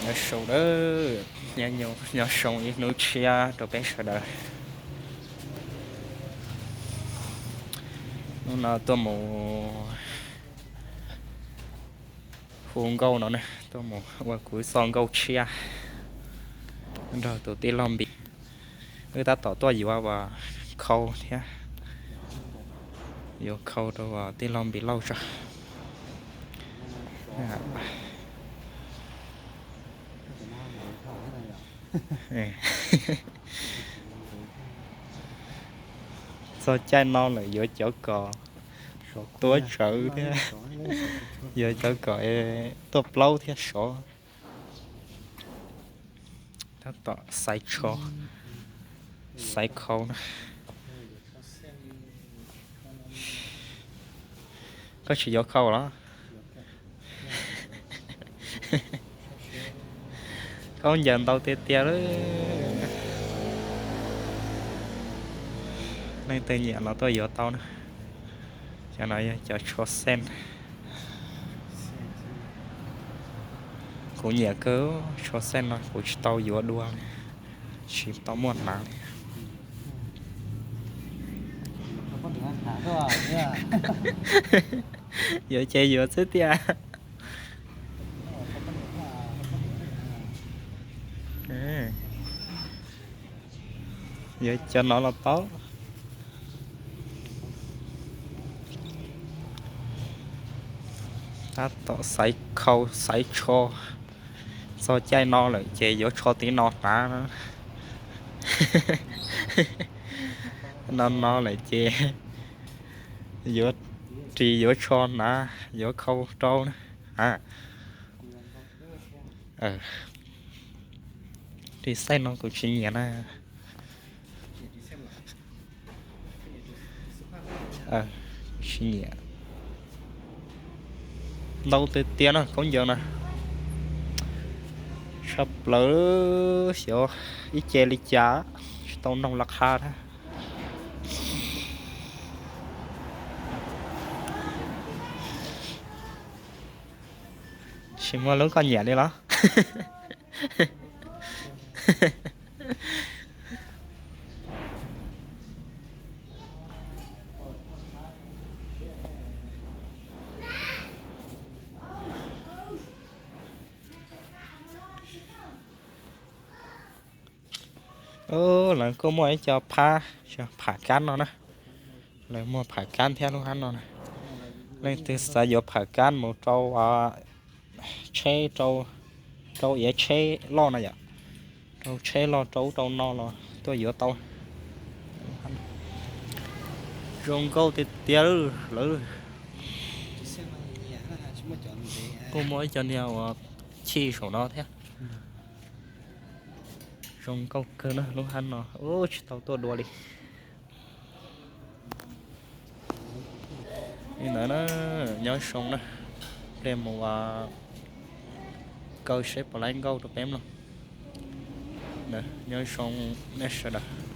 Nyob zoo na, nyob zoo ib hnub tshiab rau peb sawv daws. Hnub no tuaj mus hu nkauj no ne, tuaj mus ua kuv txoj nkauj tshiab nrog tus tij laug Npis. Wb tab tom tuaj yuav khau thiab, yuav khau rau tij laug Npis Lauj tso. Txog caij no lawm yuav cov kom tuab tsawv thiab, yuav cov kom tuaj plaub thiab sov. Tab tom xaiv tsho, xaiv khau na. Koj tsis yuav khau los? Khaub ncaws ntau tiag tiag lawm. Leej twg nyiam los tuaj yuav tau na. Cov no yog cov tsho xeej. Kuv nyiam kawg tsho xeej no, kuv tsis tau yuav dua li, tsis tau muaj hnav li. Yuav ces yuav xwb tiag. Yuav cov no los tau. Tab tom xaiv khau xaiv tsho. Txog caij no lawm ces yuav tsho tim no hnav. No no lawm ces yuav ris yuav tsho hnav, yuav khau rau na. Ris xeej no kuv tsis nyiam na. Tsis nyiam. Ntau tiag tiag na khaub ncaws na. Tshaj plaws, xyov ib ce li cas, tsis tau noog laj qha thiab. Tsis muaj lub koj nyiam li los? Lawv kuj muaj ib co phab, pham kab no na. Lawv muag pham kab thiab lub hab no na. Leej twg xav yuav pham kab mus rau tsheb, rau iav tsheb loj na yom, rau tsheb loj rau ub rau no los tuaj yuav tau. Zoo nkauj tiag tiag lawm. Kuj muaj ib co niag uas chij saum no thiab. Zoo nkauj kawg na lub hab no, ub tsis tau tuaj dua li. Li ntawd na, nyob zoo na, pliag mus kaw seb puas laib nkauj rau peb mloog. Nyob zoo nej sawv daws.